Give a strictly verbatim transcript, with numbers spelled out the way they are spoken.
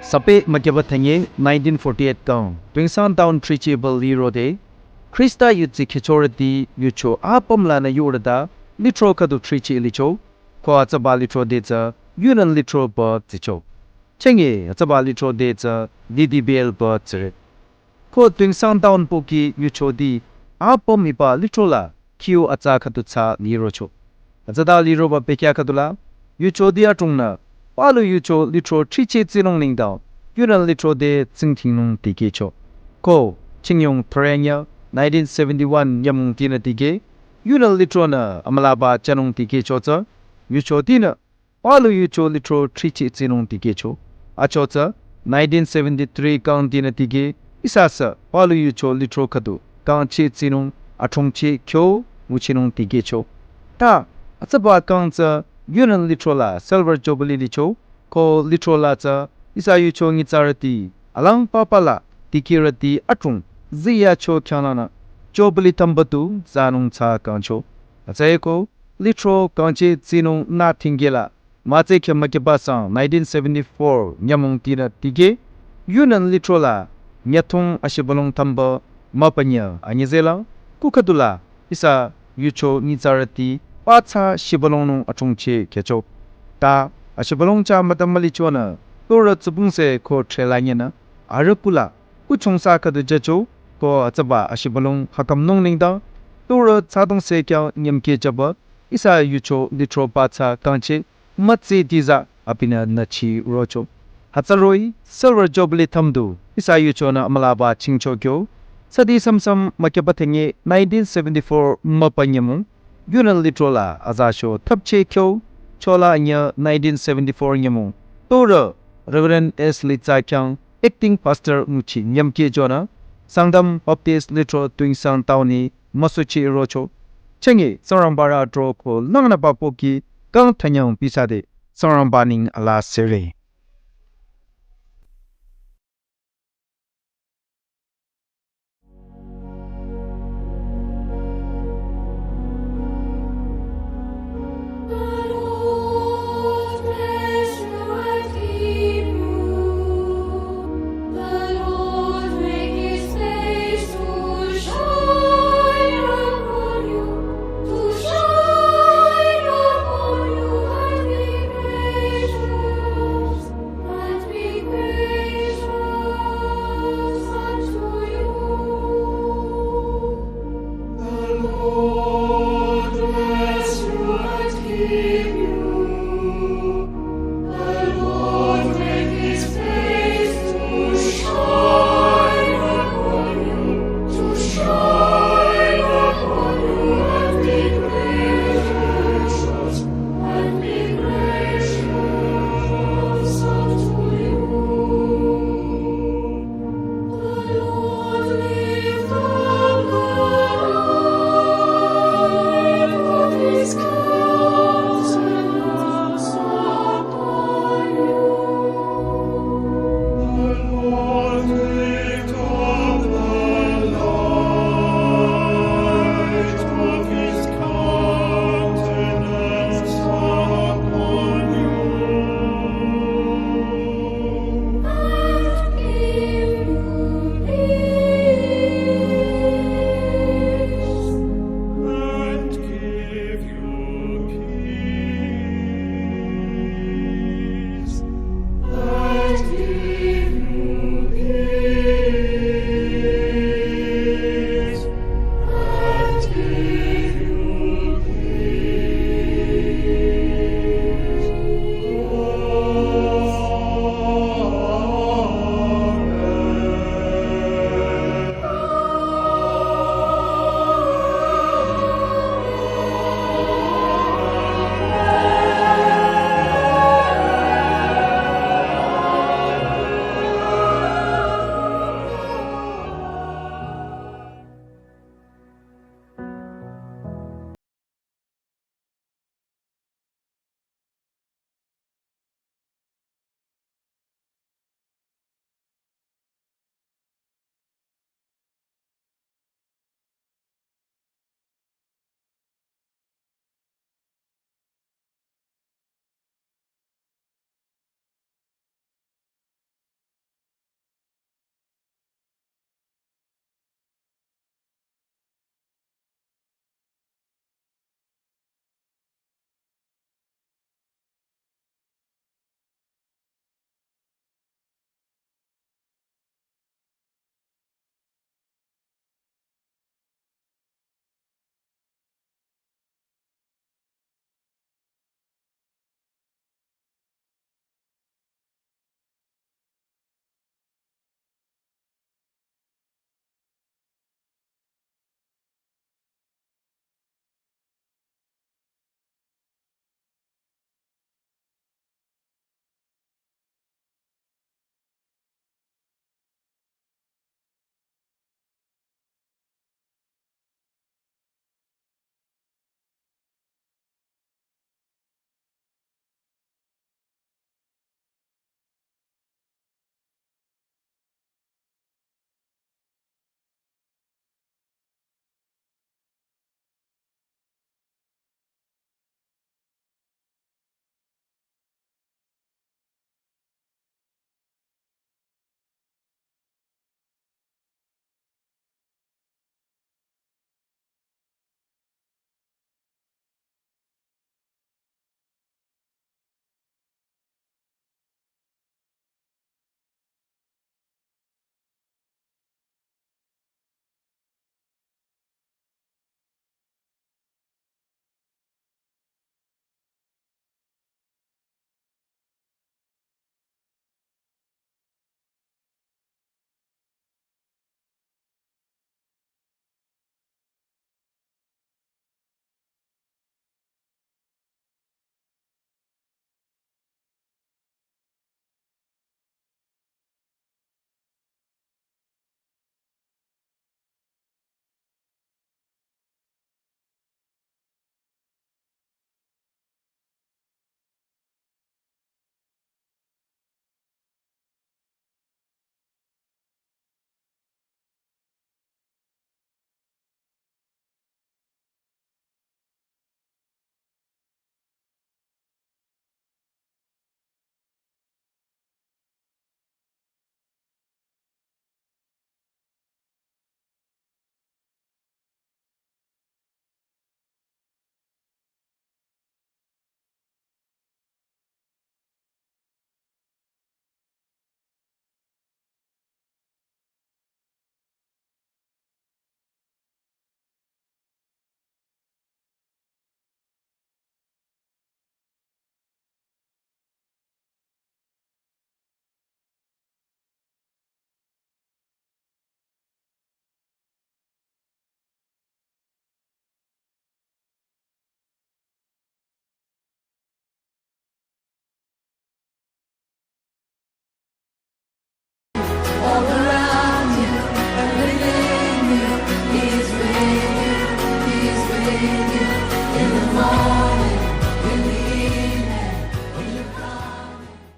Sape makyaba thanye nineteen forty-eight kang Tuensang Town thricheh ba lirode, Khrista yudsi khechorüti yucho apüm lanü yurüta lithro khüdu thricheh licho, ko atsaba lithro de tsü Yunnan lithro ba tsicho. Chenge atsaba lithro de tsü D D B L ba tsire. Ko Tuensang Town pohki yuchoti apüm hiba lithro la khiu atsa khüdu tsa lirocho. Atsata liroba bekhyah khüdula yuchoti adrongnü palu yucho lithro thricheh tsinung nengdang Yunnan lithro de tsingdhingnung dikehcho. Ko chingyong thorenya nineteen seventy-one nyümong tinü dikeh Yunnan lithro nü amülaba thsanung dikehcho tsü yuchotinü palu yucho lithro thricheh tsinung dikehcho. Achotsü nineteen seventy-three kang tinü dikeh ihsa sü palu yucho lithro khüdu kangcheh tsinung adrongcheh kyo nguchinung dikehcho. Ta atsaba kang tsü Yunnan lithro la Silver Jubilee licho, ko lithro la tsü ihsa yucho nyitsarüti alang papa la dikehrüti adrong ziyacho khyanglanü Jubilee thambadu zanung tsa kangcho. Atsaeko lithro kangcheh tsinung nü thingkehla mütse khyü makyaba sang nineteen seventy-four nyümong tinü dikeh Yunnan lithro la nyüthong ashibülung thamba müpanyü anyizelang ku khüdula ihsa yucho nyitsarüti patsa shibülungnung adrongcheh khyücho. Ta ashibülung cha müta mülichonü turü tsübungse ko threlanyenü arüh kula kuchongsa khüdu jücho, ko atsaba ashibülung hakamnung nengdang turü tsadongse khyang nyümkeh jüba ihsa yucho lithro patsa kangcheh mütse diza abinü nüchi rocho. Hütsüroh-i Silver Jubilee thambadu ihsa yuchonü amülaba chingcho kyo. Sadi samsam makyaba thanye nineteen seventy-four müpa nyümong Yunnan lithro la azasho thapcheh kyo chola anyü nineteen seventy-four nyümong turü Reverend S Litsa khyang acting pastor nguchi nyümkeh jonü Sangtam Baptist lithro Tuensang Town hi müsuchi rocho. Chenge Tsingrangba rü tro ko langnü ba pohki kang thanyang pisade Tsingrangba neng ala sire.